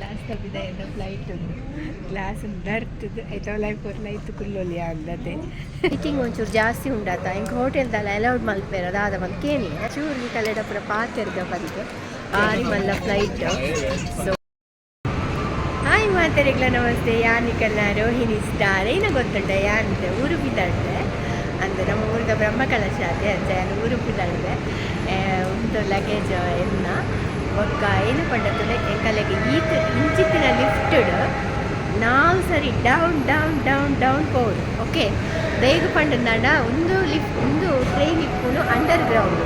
Glass ತಪ್ಪಿದ flight ಉಂಡು. Glass ದರ್ತದು ಐತ ಲೈಫ್ ಲೈತ್ ಕುಲ್ಲೊಲಿ ಅಂದತೆ. ವೆಯ್ಟಿಂಗ್ ಒಂಚೂರು ಜಾಸ್ತಿ ಉಂಡಾತ. ಎಂಕ್ ಹೋಟೆಲ್ದಲ್ಲ ಅಲೌಡ್ ಮಲ್ಪೆರ ದಾದ ಬಂದು ಕೇನಿ. ಚೂರು ಕಲೆಡ ಪೂರ ಪಾತೆರ್ಗ ಬಂದು. ಭಾರಿ ಮಲ್ಲ ಫ್ಲೈಟ್. ಸೊ ಹಾಯ್ ಮಾತೆರೆಗ್ಲ ನಮಸ್ತೆ. ಯಾನಿಕಲ್ಲ ರೋಹಿಣಿ ಸ್ಟಾರ್. ಏನ ಗೊತ್ತುಂಟ? ಯಾನಿದೆ ಊರು ಪಿದಾಡ್ದೆ ಅಂದ್ರೆ ನಮ್ಮ ಊರದ ಬ್ರಹ್ಮ ಕಲಶ ಅದೇ. ಅಂಚ ಯಾನ್ ಊರು ಪಿದಾಡ್ದೆ. ಉಂದು ಲಗೇಜ್ ಎನ್ನ. ಬೊಕ್ಕ ಏನು ಪಂಡತುಲೆ, ಎಂಕಲೆಗ್ ಈತ್ ಇಂಚಿತ್ತಿನ ಲಿಫ್ಟಡ್ ನಾವು ಸರಿ ಡೌನ್ ಡೌನ್ ಡೌನ್ ಡೌನ್ ಪೋಡು. ಓಕೆ, ಬೇಗ ಪಂಡಂದಾಂಡ ಒಂದು ಲಿಫ್ಟ್, ಒಂದು ಟ್ರೈನ್ ಇಪ್ಪುನು ಅಂಡರ್ ಗ್ರೌಂಡ್.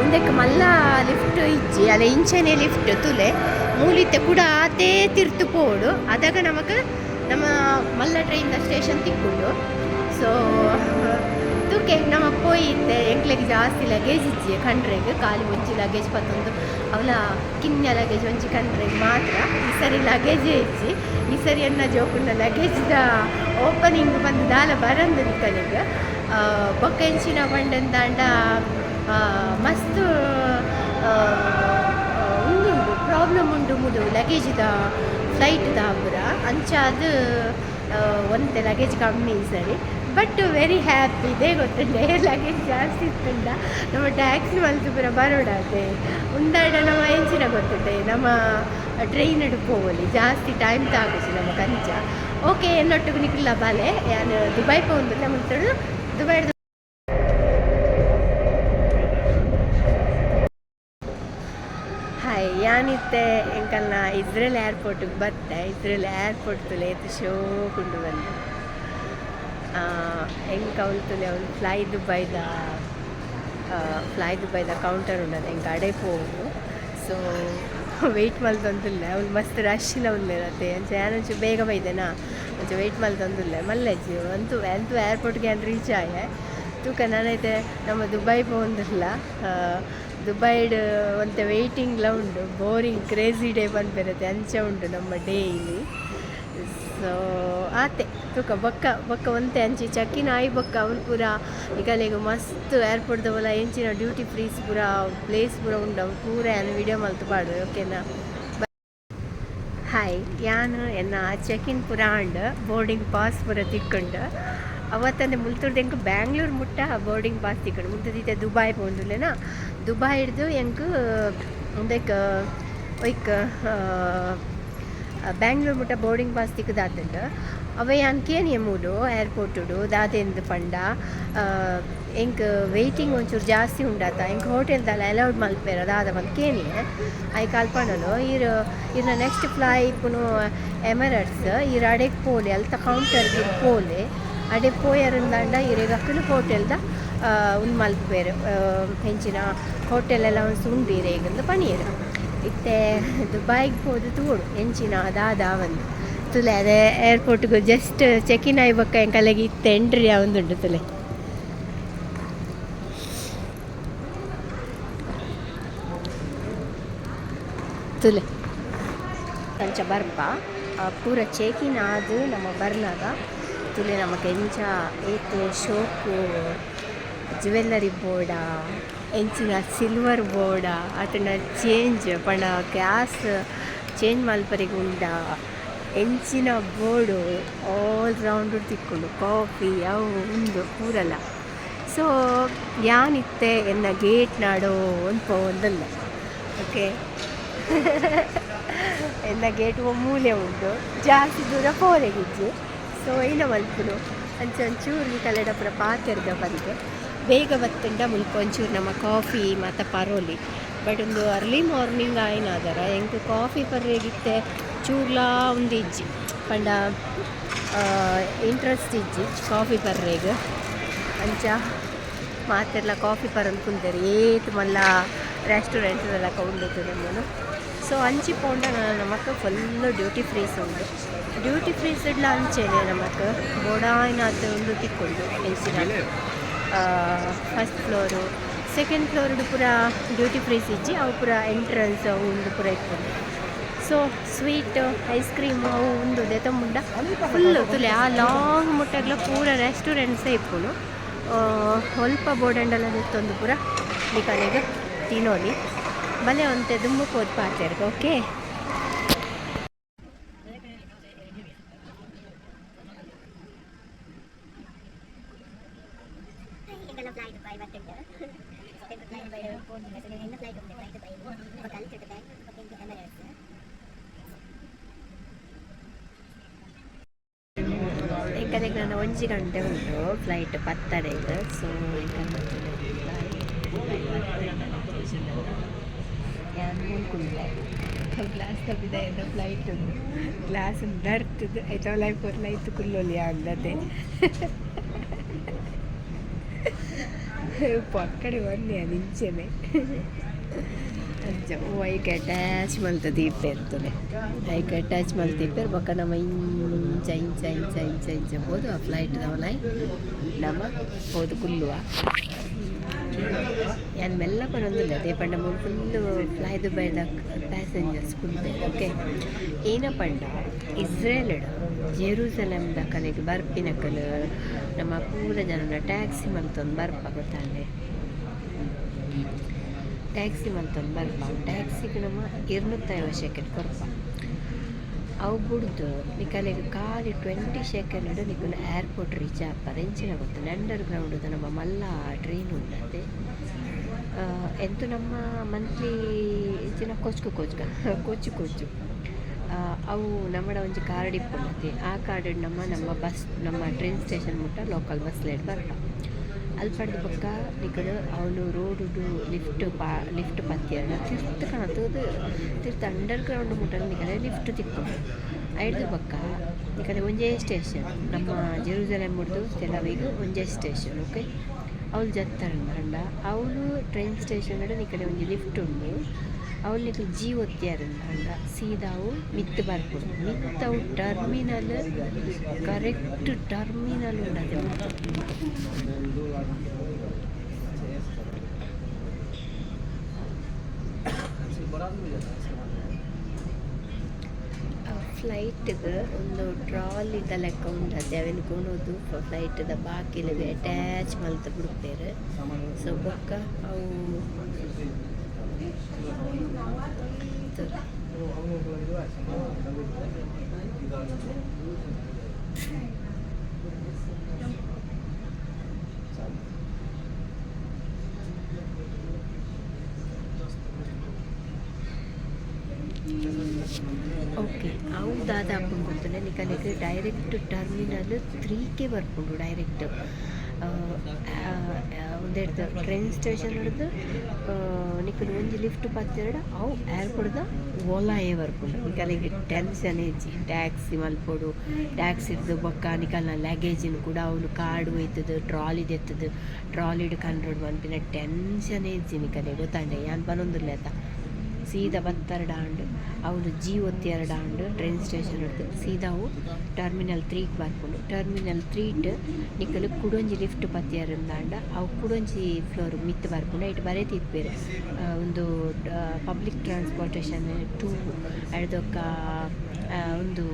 ಉಂದಕ್ಕೆ ಮಲ್ಲ ಲಿಫ್ಟ್ ಇಜ್ಜಿ ಅಲ್ಲ, ಇಂಚನೆ ಲಿಫ್ಟ್ ತುಲೆ. ಮೂಲಿತ್ತೆ ಕೂಡ ಆತೇ ತಿರ್ತು ಪೋಡು. ಅದಾಗ ನಮಕ್ ನಮ್ಮ ಮಲ್ಲ ಟ್ರೈನ್ ಸ್ಟೇಷನ್ ತಿಕ್ಕುಂಡು. ಸೊ ತೂಕೆ ನಮ್ಮ ಪೋಯಿತ್ತೆ. ಎಂಕ್ಲೆಗ್ ಜಾಸ್ತಿ ಲಗೇಜ್ ಇಜ್ಜಿ ಕಂಡ್ರೆಗ್. ಖಾಲಿ ಒಂಜಿ ಲಗೇಜ್ ಪತ್ತೊಂದು, ಅವಲ ಕಿನ್ಯ ಲಗೇಜ್ ಒಂಜಿ ಕಂಡ್ರೆಗ್ ಮಾತ್ರ. ಈ ಸರಿ ಲಗೇಜೇ ಇಜ್ಜಿ. ಈ ಸರಿ ಎನ್ನ ಜೋಕುನ ಲಗೇಜ್ದ ಓಪನಿಂಗ್ ಬಂದು ದಾಲ ಬರಂದು ನಿಕಲೆಗ್. ಬೊಕ್ಕ ಎಂಚಿನ ಪಂಡಂದಾಂಡ, ಮಸ್ತ್ ಉಂದುಂಡು, ಪ್ರಾಬ್ಲಮ್ ಉಂಡು ಮುಡು ಲಗೇಜ್ದ ಫ್ಲೈಟ್ದ ಪೂರ. ಅಂಚಾದ್ ಒಂತೆ ಲಗೇಜ್ ಕಮ್ಮಿ ಈ ಸರಿ. ಬಟ್ ವೆರಿ ಹ್ಯಾಪಿ ಇದೇ ಗೊತ್ತುಂಡೆ, ಲಗೇಜ್ ಜಾಸ್ತಿ ಇತ್ತುಂಡ ನಮ್ಮ ಟ್ಯಾಕ್ಸಿ ಮಲ್ತು ಪೂರ ಬರೋಡಾತೆ. ಉಂದಾಡ ನಮ್ಮ ಎಂಚಿನ ಗೊತ್ತುಂಡೆ, ನಮ್ಮ ಟ್ರೈನ್ ಪೋವಲಿ, ಜಾಸ್ತಿ ಟೈಮ್ ತಾಗುಜಿ ನಮ್ಮ ಕಂಚ. ಓಕೆ, ಎನ್ನೊಟ್ಟಿಗೆ ನಿಕ್ಲ ಬಾಲೆ. ಯಾನ್ ದುಬೈ ಪೋಂದಿಲ್ಲ ಮುಂತಡು ದುಬೈ. ಹಾಯ್, ಯಾನಿತ್ತೆ ಎಂಕಲ್ನ ಇಸ್ರೇಲ್ ಏರ್ಪೋರ್ಟಿಗೆ ಬತ್ತೆ. ಇಸ್ರೇಲ್ ಏರ್ಪೋರ್ಟ್ ತುಲೆ ಏತ್ ಶೋಕುಂಡು ಬಂದು. ಎಂಕ್ ಅವ್ಲು ತುಲೆ, ಅವ್ಲು ಫ್ಲೈ ದುಬೈದ ಕೌಂಟರ್ ಉಂಡದ. ಎಂಕ್ ಅಡೆ ಪೋವು. ಸೊ ವೆಯ್ಟ್ ಮಲ್ತೊಂದುಲ್ಲೆ. ಅವ್ಲು ಮಸ್ತ್ ರಶ್ ಇಲ್ಲ ಉಲ್ಲೆರತೆ. ಅಂಚ ಯಾನ್ ಒಂಚೂರು ಬೇಗ ಬೈದೆನಾ, ಒಂಚೂರು ವೆಯ್ಟ್ ಮಲ್ತೊಂದುಲ್ಲೆ. ಮಲ್ಲೆಜ್ಜಿ ಅಂತೂ ಅಂತೂ ಏರ್ಪೋರ್ಟ್ಗೆ ಯಾನ್ ರೀಚ್ ಆಯೆ. ತೂಕ, ನಾನೈತೆ ನಮ್ಮ ದುಬೈ ಪೋವೊಂದುಲ್ಲ. ದುಬೈಡ್ ಒಂತೆ ವೆಯ್ಟಿಂಗ್ಲ ಉಂಡು. ಬೋರಿಂಗ್ ಕ್ರೇಜಿ ಡೇ ಪನ್ಪೆರತೆ, ಅಂಚ ಉಂಡು ನಮ್ಮ ಡೇ ಇಲ್ಲಿ. ಸೊ ಆತೆ, ತೂಕ. ಬೊಕ್ಕ ಬೊಕ್ಕ ಒಂತೆ ಅಂಚಿ ಚೆಕ್ ಇನ್ ಆಯಿ ಬೊಕ್ಕ ಅವ್ಲು ಪೂರ ನಿಕಲೆಗ್ ಮಸ್ತ್ ಏರ್ಪೋರ್ಟ್ ದ ಎಂಚಿನ ಡ್ಯೂಟಿ ಫ್ರೀಸ್ ಪೂರ ಪ್ಲೇಸ್ ಪೂರ ಉಂಡು. ಅವು ಪೂರ ಯಾನ್ ವಿಡಿಯೋ ಮಲ್ತ್ ಪಾಡುವೆ, ಓಕೆನಾ? ಹಾಯ್, ಯಾನ್ ಎನ್ನ ಚೆಕ್ ಇನ್ ಪೂರ ಆಂಡ್, ಬೋರ್ಡಿಂಗ್ ಪಾಸ್ ಪೂರ ತಿಕ್ಕುಂಡು. ಅವತ್ತಂದೆ ಮುಲ್ತುರ್ದು ಎಂಕ್ ಬ್ಯಾಂಗ್ಳೂರ್ ಮುಟ್ಟ ಬೋರ್ಡಿಂಗ್ ಪಾಸ್ ತಿಕ್ಕುಂಡು. ಮುಲ್ತುರ್ದು ದುಬಾಯ್ ಪೋಂದುಲ್ಲೆನಾ, ದುಬಾಯ್ ಹಿಡ್ದು ಎಂಕ್ ಉಂದೆಕ್ ಒಯ್ಕ್ ಬ್ಯಾಂಗ್ಳೂರ್ ಮುಟ್ಟ ಬೋರ್ಡಿಂಗ್ ಪಾಸ್ ತಿಕ್ಕುದಾತುಂಡು. ಅವ ಯಾನ್ ಕೇನಿಯ ಮೂಲು ಏರ್ಪೋರ್ಟುಡು ದಾದೆಂದು ಪಂಡ, ಎಂಕ್ ವೆಯ್ಟಿಂಗ್ ಒಂಚೂರು ಜಾಸ್ತಿ ಉಂಡಾತ, ಎಂಕ್ ಹೋಟೆಲ್ದಲ್ಲ ಅಲೌಡ್ ಮಲ್ಪೆರ ದಾದ ಪಂದ್ ಕೇನಿಯೆ. ಐಕ್ ಅಲ್ಪ ಪಂಡಲು, ಈರ್ ಇರ್ನ ನೆಕ್ಸ್ಟ್ ಫ್ಲೈ ಇಪ್ಪುನು ಎಮಿರೇಟ್ಸ್, ಈರ್ ಅಡೆಗ್ ಪೋಲೆ, ಅಲ್ತ ಕೌಂಟರ್ಗೆ ಪೋಲೆ. ಅಡೆ ಪೋಯರಿಂದಾಂಡ ಇರೆಗ್ ಅಕುಲು ಹೋಟೆಲ್ದ ಉಂದು ಮಲ್ಪುವೆರ್, ಎಂಚಿನ ಹೋಟೆಲ್ ಅಲೌನ್ಸ್ ಉಂಡು ಇರೆಗ್ ಪನಿಯೆರ್. ಇತ್ತೆ ದುಬಾಯ್ಗೆ ಪೋದು ತೂವೊಡು ಎಂಚಿನ ದಾದ ಒಂದು. ತುಲೆ, ಅದೇ ಏರ್ಪೋರ್ಟ್ಗೆ ಜಸ್ಟ್ ಚೆಕ್ ಇನ್ ಆಯಿ ಬೊಕ್ಕ ಎಂಕಲೆಗ್ ಇತ್ತೆ ಎಂಟ್ರಿ ಆವೊಂದುಂಡು ತುಲೆ. ತುಲೆ, ಅಂಚ ಬರ್ಪ ಪೂರ ಚೆಕ್ ಇನ್ ಆದ್ ನಮ ಬರ್ನಾಗ ತುಲೆ ನಮಕ್ ಎಂಚ ಏತ್ ಶೋಕು. ಜ್ಯುವೆಲ್ಲರಿ ಬೋಡ, ಎಂಚಿನ ಸಿಲ್ವರ್ ಬೋಡ, ಅತ್ತಂಡ ಚೇಂಜ್ ಪಂಡ ಕ್ಯಾಶ್ ಚೇಂಜ್ ಮಲ್ಪರೆಗ್ ಉಂಡ, ಎಂಚಿನ ಬೋಡು, ಆಲ್ ರೌಂಡ್ ತಿಕ್ಕುಂಡು. ಕಾಫಿ ಅವು ಉಂದು ಪೂರಲ. ಸೊ ಯಾನಿತ್ತೆ ಎನ್ನ ಗೇಟ್ ನಾಡೋ ಒಂದು ಪೋವೊಂದುಲ್ಲೆ. ಓಕೆ, ಎನ್ನ ಗೇಟ್ ಮೂಲೆ ಉಂಡು, ಜಾಸ್ತಿ ದೂರ ಪೋರೆಗಿಜ್ಜಿ. ಸೊ ಏನ ಮಲ್ಪುನು, ಅಂಚ ಒಂಚೂರು ಕಲೆಡ ಪೂರ ಪಾತೆರ್ಗ ಬಂದು. ಬೇಗ ಬತ್ತುಂಡ ಮುಲ್ಪ ಒಂಚೂರು ನಮ್ಮ ಕಾಫಿ ಮಾತ ಪರೋಲಿ. ಬಟ್ ಒಂದು ಅರ್ಲಿ ಮಾರ್ನಿಂಗ್ ಆಯ್ನಾದರ ಎಂಕ್ ಕಾಫಿ ಪರ್ರೆಗಿತ್ತೆ ಚೂರ್ಲಾ ಒಂದು ಇಜ್ಜಿ. ಪಂಡ ಇಂಟ್ರೆಸ್ಟ್ ಇಜ್ಜಿ ಕಾಫಿ ಪರ್ರೆಗ್. ಅಂಚ ಮಾತೆರ್ಲ ಕಾಫಿ ಪರೊಂದು ಕುಲ್ದೆರ್. ಏತ್ ಮಲ್ಲ ರೆಸ್ಟೋರೆಂಟ್ ಲಕ ಉಂಡು ನಮ್ಮನು. ಸೊ ಅಂಚಿ ಪೋಂಡ ನಮಕ್ ಫುಲ್ ಡ್ಯೂಟಿ ಫ್ರೀಸ್ ಉಂಡು. ಡ್ಯೂಟಿ ಫ್ರೀಸ್ ಇಡ್ಲ ಅಂಚೆನೆ ನಮಕ್ ಬೋಡಾಯಿನಾತ್ ಉಂದು ತಿಕ್ಕುಂಡು. ಎಂಚಿನ first floor, second floor ಪೂರ ಡ್ಯೂಟಿ ಫ್ರೀಸ್ ಇಜ್ಜಿ. ಅವು ಪೂರ ಎಂಟ್ರೆನ್ಸ್ ಅವು ಉಂದು ಪೂರ ಇಪ್ಪುಂಡು. ಸೊ ಸ್ವೀಟ್, ಐಸ್ ಕ್ರೀಮ್ ಅವು ಉಂದು ದೆತೊಂಬುಂಡ ಫುಲ್ ತುಲೆ, ಆ ಲಾಂಗ್ ಮುಟ್ಟಗ್ಲ ಪೂರ ರೆಸ್ಟೋರೆಂಟ್ಸೇ ಇಪ್ಪುಂಡು. ಒಲ್ಪ ಬೋಡಂಡಲ ದೆತ್ತೊಂದು ಪೂರ ನಿಕಲೆಗ್ ತಿನೊಲಿ. ಬಲೆ ಒಂತೆ ದುಂಬು ಪೋದು ಪಾತೆರ್ಗ. ಓಕೆ, ಎಂಕಲೆಗ್ ನನ 1 ಗಂಟೆ ಉಂಡು ಫ್ಲೈಟ್ ಪತ್ತರೆಗ್. ಸೊ ಎಂಕಲ್ ಯಾನ್ ಮೂಲು ಗ್ಲಾಸ್ ತಪ್ಪಿದ ಫ್ಲೈಟ್ ಉಂಡು. ಗ್ಲಾಸ್ ದರ್ತದು ಐತ ಲೈಫ್ ಲೈತ್ ಕುಲ್ಲೊಲಿ ಅಂದತೆ ಪಕ್ಕಡೆ ಬನ್ನಿ ಅದು ಇಂಚೆನೆ. ಅಂಚ ಐಕ್ ಅಟ್ಯಾಚ್ ಮಲ್ತ ದೀಪೆರ್ ತೂಲೆ. ಐಕ್ ಅಟ್ಯಾಚ್ ಮಲ್ತ ದೀಪೆರ್. ಬೊಕ್ಕ ನಮ್ಮ ಇಂಚ ಇಂಚ ಇಂಚ ಇಂಚ ಇಂಚ ಪೋದು ಆ ಫ್ಲೈಟ್ ದವಲಾಯ್ ನಮ ಪೋದು ಕುಲ್ಲುವ. ಯಾನ್ ಮೆಲ್ಲ ಪನೊಂದುಲ್ಲೆ, ಅದೇ ಪಂಡ ಮೂಲು ಫುಲ್ಲು ಫ್ಲೈ ದುಬೈದ ಪ್ಯಾಸೆಂಜರ್ಸ್ ಕುಲ್ದೆರ್. ಓಕೆ, ಏನ ಪಂಡ ಇಸ್ರೇಲ್ ಜೆರೂಸಲಮ್ ದಕಲೆಗ್ ಬರ್ಪಿನಕಲ್ ನಮ್ಮ ಪೂರ ಜನನ ಟ್ಯಾಕ್ಸಿ ಮಲ್ತೊಂದು ಬರ್ಪ, ಗೊತ್ತಾಂಡೆ? ಟ್ಯಾಕ್ಸಿ ಮಲ್ತೊಂದು ಬರ್ಪ. ಟ್ಯಾಕ್ಸಿಗ್ ನಮ 250 ಶೆಕೆಲ್ ಕೊರ್ಪ. ಅವು ಬುಡ್ದು ನಿಕಲೆಗ್ ಖಾಲಿ 20 ಶೆಕೆಲ್ ನಿಕುಲು ಏರ್ಪೋರ್ಟ್ ರೀಚ್ ಆಪರ್. ಎಂಚಿನ ಗೊತ್ತುಂಡ, ಅಂಡರ್ ಗ್ರೌಂಡ್ ನಮ್ಮ ಮಲ್ಲ ಟ್ರೈನ್ ಉಂಡತೆ. ಎಂತು ನಮ್ಮ ಮಂತ್ಲಿ ಇಜ್ಜಿನ ಕೋಚ್ಕು ಕೋಚ್ಕ ಕೋಚು ಕೋಚು ಅವು ನಮ್ಮಡ ಒಂಜಿ ಕಾರ್ಡ್ ಇಪ್ಪುಂಡತೆ. ಆ ಕಾರ್ಡ್ ನಮ್ಮ ನಮ್ಮ ಬಸ್, ನಮ್ಮ ಟ್ರೈನ್ ಸ್ಟೇಷನ್ ಮುಟ್ಟ ಲೋಕಲ್ ಬಸ್ ಲೇಟ್ ಬರ್ಪ. ಅಲ್ಪಡ್ದು ಬೊಕ್ಕ ನಿಕುಲು ಅವ್ಲು ರೋಡುಡು ಲಿಫ್ಟ್ ಪಾ ಲಿಫ್ಟ್ ಪತ್ತಿಯರ್ಡ ತಿರ್ತ್ ಕಣತುದು ತಿರ್ತ್ ಅಂಡರ್ ಗ್ರೌಂಡ್ ಮುಟ್ಟ ನಿಕಲೆ ಲಿಫ್ಟ್ ತಿಕ್ಕುಂಡು. ಐಡ್ದು ಬೊಕ್ಕ ನಿಕಲೆ ಒಂಜೇ ಸ್ಟೇಷನ್, ನಮ್ಮ ಜೆರೂಸಲೇಮ್ ಬುಡ್ದು ತೆಲ್ ಒಂಜೇ ಸ್ಟೇಷನ್. ಓಕೆ, ಅವ್ಲು ಜತ್ತರಂಡ ಅವ್ಲು ಟ್ರೈನ್ ಸ್ಟೇಷನ್ ನಿಕಲೆ ಒಂಜಿ ಲಿಫ್ಟ್ ಉಂಡು. ಅವ್ಲು ನಿಕುಲು ಜಿ ಒತ್ತಿಯರಂಡ ಸೀದಾ ಅವು ಮಿತ್ತ್ ಬರ್ಪುಂಡು. ಮಿತ್ತ್ ಅವು ಟರ್ಮಿನಲ್, ಕರೆಕ್ಟ್ ಟರ್ಮಿನಲ್ ಉಂಡು ಅದೇ ಮಿತ್ತ್. ಫ್ಲೈಟ್ಗೆ ಒಂದು ಟ್ರಾಲಿದ ಲೆಕ್ಕ ಉಂಡತೆ. ಅವೆನ್ ಕೊನೊದು ಫ್ಲೈಟ್ದ ಬಾಕಿಲ್ಗ್ ಅಟ್ಯಾಚ್ ಮಲ್ತ್ ಬುಡ್ಪೆರ್. ಸೊ ಬೊಕ್ಕ ಅವು ತೂಲೆ. ಓಕೆ, ಅವು ದಾದ ಆಪುಂಡು ಗೊತ್ತುಂಡ? ನಿಕಲೆಗ್ ಡೈರೆಕ್ಟ್ ಟರ್ಮಿನಲ್ ತ್ರೀಕೆ ಬರ್ಪುಂಡು. ಡೈರೆಕ್ಟ್ ಉಂದೆಡ್ದ್ ಟ್ರೈನ್ ಸ್ಟೇಷನ್ ಹಿಡ್ದು ನಿಕುಲು ಒಂಜಿ ಲಿಫ್ಟ್ ಪತ್ತೆರ್ಡ ಅವು ಏರ್ಪೋರ್ಟ್ದ ಓಲಾಯೆ ಬರ್ಪುಂಡು. ನಿಕಲೆಗ್ ಟೆನ್ಷನ್ ಇಜ್ಜಿ, ಟ್ಯಾಕ್ಸಿ ಮಲ್ಪೊಡು, ಟ್ಯಾಕ್ಸಿಡ್ದು ಬೊಕ್ಕ ನಿಕಲ್ನ ಲಗೇಜಿನ್ ಕೂಡ ಅವ್ಲು ಕಾರ್ಡ್ ಒಯ್ತುದು, ಟ್ರಾಲಿ ದೆತ್ತುದು, ಟ್ರಾಲಿಡ್ ಕನ್ರೋಡ್ ಪನ್ಪಿನ ಟೆನ್ಷನ್ ಇಜ್ಜಿ ನಿಕಲೆಗ್, ಗೊತ್ತಾಂಡೆ? ಯಾನ್ ಪನೊಂದುಲ್ಲೆ ಅತ್ತ. ಸೀದಾ ಬತ್ತರ್ಡ ಆಂಡ್, ಅವ್ಲು ಜಿ ಒತ್ತಿಯರ್ಡ ಆಂಡ್, ಟ್ರೈನ್ ಸ್ಟೇಷನ್ ಹಿಡ್ದು ಸೀದಾ ಅವು ಟರ್ಮಿನಲ್ ತ್ರೀಕ್ ಬರ್ಪುಂಡು. ಟರ್ಮಿನಲ್ ತ್ರೀಟ್ ನಿಕುಲು ಕುಡೊಂಜಿ ಲಿಫ್ಟ್ ಪತ್ತಿಯರಂದಾಂಡ ಅವು ಕುಡೊಂಜಿ ಫ್ಲೋರ್ ಮಿತ್ತ್ ಬರ್ಪುಂಡು. ಐಟ್ ಬರೆತಿಪ್ಪೆರ್ ಉಂದು ಪಬ್ಲಿಕ್ ಟ್ರಾನ್ಸ್ಪೋರ್ಟೇಷನ್ ಟೂ ಐಡ್ದ್ ಉಂದು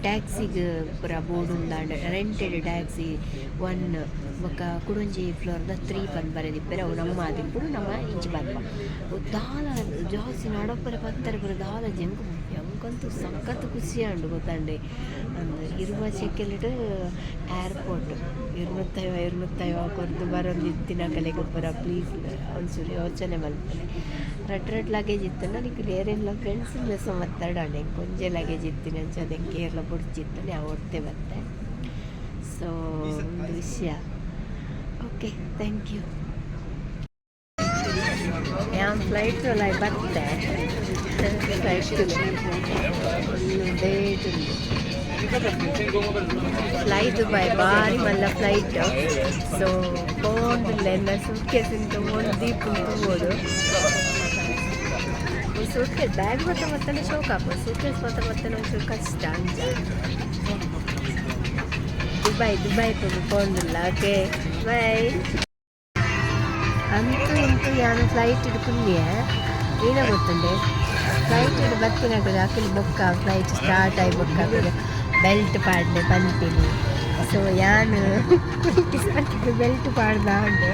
ಟ್ಯಾಕ್ಸಿಗ್ ಪೂರ ಬೋರ್ಡ್ ಉಂದಾಂಡ ರೆಂಟೆಡ್ ಟ್ಯಾಕ್ಸಿ ಒನ್, ಬೊಕ್ಕ ಕುಡೊಂಜಿ ಫ್ಲೋರ್ದ ತ್ರೀ ಪಂದ್ ಬರೆದಿಪ್ಪೆರ್. ಅವು ನಮ್ಮ ಆದಿಪ್ಪುಡು ನಮ ಇಂಚಿ ಬರ್ಪ. ದಾಲ ಜಾಸ್ತಿ ನಡಪರೆ ಪತ್ತರೆ ಪೂರ ದಾಲ ಎಂಕ್ ಎಂಕಂತೂ ಸಖತ್ ಖುಷಿ ಆಂಡ್, ಗೊತ್ತಂಡೆ? ಅಂದ್ 20 ಶೆಕೆಲ್ಡ್ ಏರ್ಪೋರ್ಟ್. 250 250 ಕೊರ್ದು ಬರೊಂದಿತ್ತಿನಕಲೆಗ್ ಪೂರ ಪ್ಲೀಸ್ ಒಂಚೂರು ಯೋಚನೆ ಮಲ್ಪುಲೆ. ರಡ್ಡ್ ರಡ್ಡ್ ಲಗೇಜ್ ಇತ್ತುಂಡ ನಿಕುಲು ಏರೆನ್ಲ ಫ್ರೆಂಡ್ಸ್ ಲೆಸ ಬತ್ತರ್ಡಾಂಡ್. ಎಂಕ್ ಒಂಜೆ ಲಗೇಜ್ ಇತ್ತಿನ ಅಂಚ ಎಂಕ್ ಏರ್ಲ ಬೊಡ್ಚಿತ್ತುಂಡು, ಯಾನ್ ಒರ್ತೆ ಬತ್ತೆ. ಸೊ ಒಂದು ವಿಷಯ. Okay, thank you. ಯಾನ್ ಫ್ಲೈಟ್ ಒಲಾಯ್ ಬತ್ತೆ. ಫ್ಲೈಟ್ ಲೇಟ್ ಉಂಡು. ಫ್ಲೈ ದುಬೈ ಬಾರಿ ಮಲ್ಲ ಫ್ಲೈಟ್. ಸೊ ಪೋಂದುಲ್ಲೆ, ಎನ್ನ ಸೂಟ್ಕೇಸ್ ತಗೊಂಡು ದೀಪುಂಡು ತೂವೊಡು. ಸೂಟ್ಕೇಸ್ ಬ್ಯಾಗ್ ಮಾತ ಮತ್ತನೆ ಶೋಕ್ ಆಪ, ಸೂಟ್ಕೇಸ್ ಮಾತ ಮತ್ತನೆ ಒಂಚೂರು ಕಷ್ಟ. ಅಂಚ ದುಬೈ ದುಬೈ ಪೋಂದುಲ್ಲ. ಓಕೆ, ಬೈ. ಅಂತೂ ಇಂತೂ ಯಾನ್ ಫ್ಲೈಟ್ ಕುಲ್ಲಿಯೆ. ಏನ ಗೊತ್ತುಂಡೆ, ಫ್ಲೈಟ್ ಬತ್ತಿನಕುಲು ಅಕುಲು ಬೊಕ್ಕ ಫ್ಲೈಟ್ ಸ್ಟಾರ್ಟ್ ಆಯಿ ಬೊಕ್ಕ ಅಕುಲು ಬೆಲ್ಟ್ ಪಾಡ್ಲೆ ಪನ್ಪಿನಿ. ಸೊ ಯಾನ್ ಬೆಲ್ಟ್ ಪಾಡ್ದ ಆಂಡ್.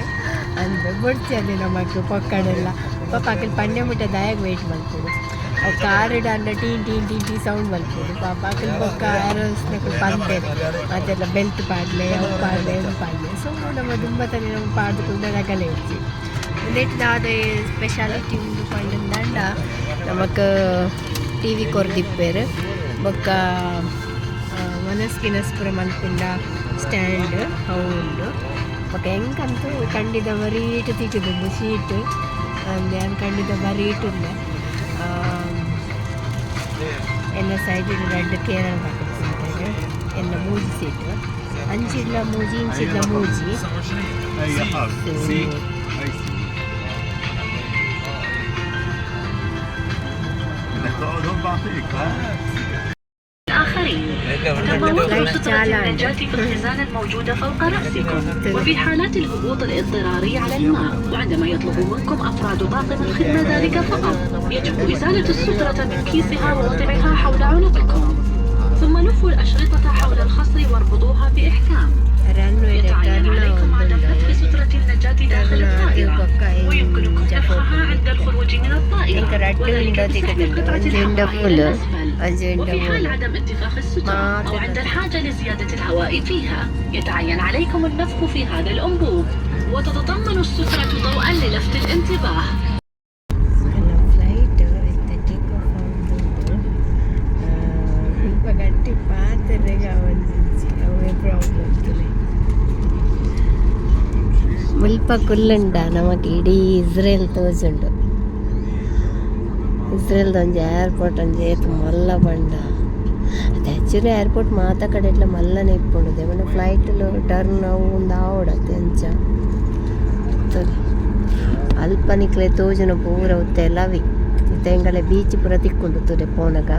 ಅಂದ್ ಬೊಡ್ಚಿ ಅದೇ ನಮಕ್ ಪೊಕ್ಕಡೆಲ್ಲ. ಪಾಪ ಅಕಲ್ ಪಂಡೆ ಮುಟ್ಟ ದಾಯಗ್ ವೇಟ್ ಮಲ್ಪೊಡು. ಅವು ಕಾರ್ ಅಂಡ tea tea tea tea sound ಮಲ್ಪೊಡು. ಪಾಪ ಅಕಲ್ ಬೊಕ್ಕ ಏರೋಸ್ನಕುಲು ಪಂತೆರ್ ಮಾತೆರ್ಲ ಬೆಲ್ಟ್ ಪಾಡ್ಲೆ, ಅವು ಪಾಡ್ಲೆ, ಉಂದು ಪಾಡ್ಲೆ. ಸೊ ನಮ್ಮ ದುಂಬತನೆ ನಮ್ಮ ಪಾಡ್ದು ಕುಲ್ದ ರಗಲೆ ಇಜ್ಜಿ. ಉಂದೆಟ್ ದಾದ ಸ್ಪೆಷಾಲಿಟಿ ಉಂಡು ಪಂಡಂದಾಂಡ ನಮಕ್ ಟಿವಿ ಕೊರ್ದಿಪ್ಪೆರ್. ಬೊಕ್ಕ ವನಸ್ ಗಿನಸ್ ಪೂರ ಮಲ್ಪುಂಡ ಸ್ಟ್ಯಾಂಡ್ ಅವು ಉಂಡು. ಬೊಕ್ಕ ಎಂಕಂತೂ ಕಂಡಿದ ಬರೀಟ್ ತಿಕ್ಕುದುಂಡು ಸೀಟ್. ಯಾನ್ ಕಂಡಿದ ಬರೀಟ್ ಉಲ್ಲೆ. ಎನ್ನ ಸೈಡ್ ರಡ್ಡ್ ಕೇರಳ ಕುಲ್ದೆರ್. ಎನ್ನ ಮೂಜಿ ಸೀಟ್, ಅಂಚಿಡ್ಲ ಮೂಜಿ, ಇಂಚಿಡ್ಲ ಮೂಜಿ. C. بدك تقعد هون بعطيك ها. الآخرين. تم وضع Flight سترة چالان. النجاة في الخزانة الموجودة فوق رأسكم، وفي حالات الهبوط الاضطراري على الماء، وعندما يطلب منكم أفراد طاقم الخدمة ذلك فقط، يجب إزالة السترة من كيسها ووضعها حول عنقكم، ثم لفوا الأشرطة حول الخصر واربطوها بإحكام. ರನ್ವೇ يتعين ಟರ್ನ್ عليكم عدم فتح سترة النجاة داخل الطائرة، ويمكنكم ಇಂಚ نفخها عند الخروج من ಎಂಕ್ الطائرة، ರಡ್ಡ್ وذلك ವಿಂಡೋ بسحب ತಿಕ್ಕುದುಂಡು. قطعة ಒಂಜಿ ವಿಂಡೋ الحمراء إلى ಫುಲ್, الأسفل. ಒಂಜಿ ವಿಂಡೋ وفي حال ಮೂಲು. عدم انتفاخ السترة أو عند الحاجة لزيادة الهواء فيها، يتعين عليكم النفخ في هذا الأنبوب، وتتضمن السترة ضوءا للفت الانتباه. ನನ್ನ ಫ್ಲೈಟ್ ಇತ್ತೆ ಟೇಕ್ ಆಫ್ ಆವೊಂದುಂಡು. ಮುಲ್ಪ ಗಟ್ಟಿ ಪಾತೆರೆಗ್ ಆವೊಂದಿಜ್ಜಿ, ಅವೇ ಪ್ರಾಬ್ಲಮ್ ತುಲೆ. ಮುಲ್ಪ ಕುಲ್ಲುಂಡ ನಮಕ್ ಇಡೀ ಇಸ್ರೇಲ್ ತೋಜುಂಡು. ಇಸ್ರೇಲ್ದ ಒಂಜಿ ಏರ್ಪೋರ್ಟ್ ಒಂಜಿ ಏತ್ ಮಲ್ಲ ಪಂಡ. ಅದು ಆ್ಯಕ್ಚುಲಿ ಏರ್ಪೋರ್ಟ್ ಮಾತ ಕಡೆಟ್ಲ ಮಲ್ಲನೆ ಇಪ್ಪುಂಡು. ಪಂಡ ಫ್ಲೈಟ್ ಟರ್ನ್ ಅವು ಉಂದು ಆವೊಡತ್ತೆ ಅಂಚ. ತೂಲೆ, ಅಲ್ಪ ನಿಕ್ಲೆ ತೋಜುನ ಪೂರ ಉತ್ತೆ ಲವಿ. ಇತ್ತೆ ಎಂಕಲೆ ಬೀಚ್ ಪೂರ ತಿಕ್ಕುಂಡು ತೂಲೆ ಪೋನಗ.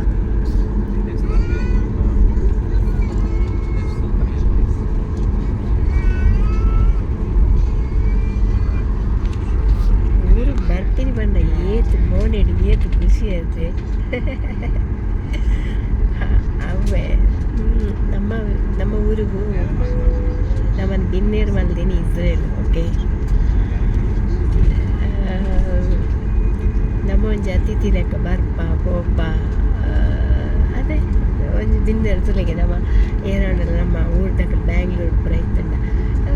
ಊರಿಗೆ ಬರ್ತೀನಿ ಪಂಡ ಏತ್ ಮೋನೆಡ್ ಏತ್ ಖುಷಿ ಆಯ್ತು ಅವೇ. ನಮ್ಮ ನಮ್ಮ ಊರಿಗೂ ನಮ್ಮನ್ನು ಬಿನ್ನೇರು ಮಲ್ದಿನಿ ಇಸ್ರೇಲ್, ಓಕೆ. ನಮ್ಮ ಒಂಜಿ ಅತಿಥಿ ಲೆಕ್ಕ ಬರ್ಪ ಪೋಪ. ಅದೇ ಒಂಜಿ ಬಿನ್ನೇರು ತುಲೆಗೆ. ನಮ್ಮ ಏನಾಂಡಲ ನಮ್ಮ ಊರ್ದಕುಲು ಬ್ಯಾಂಗ್ಳೂರ್ ಪೂರ ಇತ್ತುಂಡ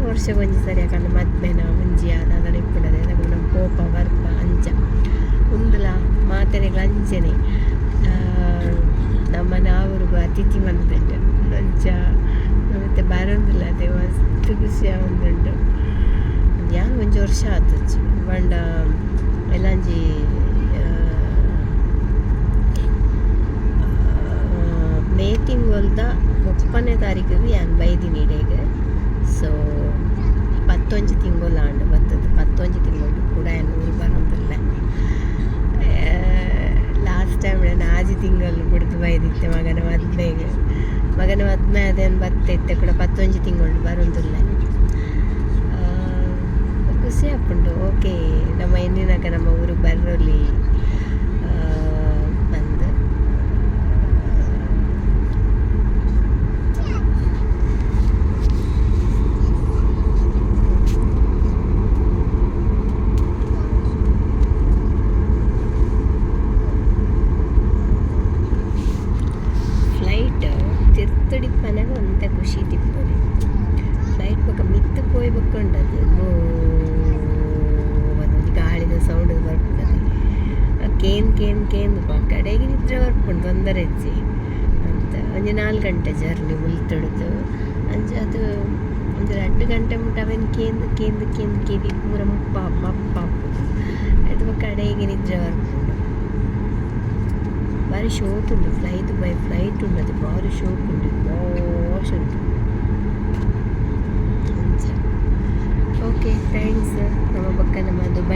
ವರ್ಷಕ್ಕೆ ಒಂಜಿ ಸರಿ ಯಾಕಂದ್ರೆ ಮದ್ಮೆನ ಒಂಜಿ ದಾದನ ಇಪ್ಪುಂಡದೆ ನಮ್ಮ ಪೋಪ ಬರ್ಪ ಅಂಚ. ಉಂದುಲ ಮಾತೆರೆಗ್ಲ ಅಂಚನೆ ನಮ್ಮ ನಾವೂರುಗು ಅತಿಥಿ ಮಲ್ದುಂಡು. ಅಂಚ ಮತ್ತೆ ಬರೋದಿಲ್ಲ, ಅದೇ ಮಸ್ತ್ ಖುಷಿ ಆವೊಂದುಂಡು. ಯಾನ್ ಒಂಜಿ ವರ್ಷ ಆತುಜಿ ಪಂಡ ಎಲ್ಲಂಜಿ ಮೇ ತಿಂಗೊಲ್ದ 30ನೇ ತಾರೀಕಿಗೆ ಯಾನ್ ಬೈದಿನಿ ಇಡೆಗ್. ಸೊ 11 ತಿಂಗೊಲು ಆಂಡ್ ಬತ್ತದು. 11 ತಿಂಗಳು ಕೂಡ ಯಾನ್ ಊರು ಬರೋದಿಲ್ಲ. ಲಾಸ್ಟ್ ಟೈಮ್ ನಾನು ಆಜಿ ತಿಂಗಳು ಬುಡ್ದು ಬೈದಿತ್ತೆ ಮಗನ ಮದ್ಮೆಗೆ. ಮಗನ ಮದ್ಮೆ ಅದೇನು ಬತ್ತೆ ಇತ್ತೆ ಕೂಡ 11 ತಿಂಗಳು ಬರೋದಿಲ್ಲ. ಖುಷಿ ಆಪುಂಡು. ಓಕೆ, ನಮ್ಮ ಎನ್ನಿನಾಗ ನಮ್ಮ ಊರು ಬರೋಲಿ ಬಂದು. ಫ್ಲೈಟ್ ತಿರ್ತುಡಿಪ್ಪನಗ ಒಂತೆ ಖುಷಿ ತಿಪ್ಪುನಿ. ಫ್ಲೈಟ್ ಬೊಕ ಮಿತ್ತ್ ಪೋಯಿ ಬೊಕ್ಕ ಉಂಡದು ಒಂಜಿ ಗಾಳಿದ ಸೌಂಡ್ ಬರ್ಪುಂಡದು. ಕೇನ್ ಕೇನ್ ಕೇಂದ್ ಕಡೆಗೆ ನಿದ್ರೆ ಬರ್ಪುಂಡು, ತೊಂದರೆ ಇಜ್ಜಿ ಅಂತ. ಒಂಜಿ 4 ಗಂಟೆ ಜರ್ನಿ ಮುಲ್ತುಡ್ದು. ಅಂಚ ಅದು ಒಂಜಿ 2 ಗಂಟೆ ಮುಟ್ಟ ಅವೆನ್ ಕೇಂದ್ ಕೇಂದ್ ಕೇಂದ್ ಕೆಬಿ ಪೂರ ಮುಪ್ಪ ಮಪ್ಪ ಆಪುಂಡು. ಐತ ಬೊಕ್ಕ ಕಡೆಗೆ ನಿದ್ರೆ ಬರ್ಪುಂಡು. ಬಾರಿ ಶೋಕ್ ಉಂಡು ಫ್ಲೈ ದುಬೈ ಫ್ಲೈಟ್ ಉಂಡು. ಅದು ಬಾರಿ ಶೋಕ್ ಉಂಡು, ಬಾಷ್ ಉಂಟು ಅಂಚ. Okay, thanks. ನಮ್ಮ ಬೊಕ್ಕ ನಮ್ಮ ದುಬೈ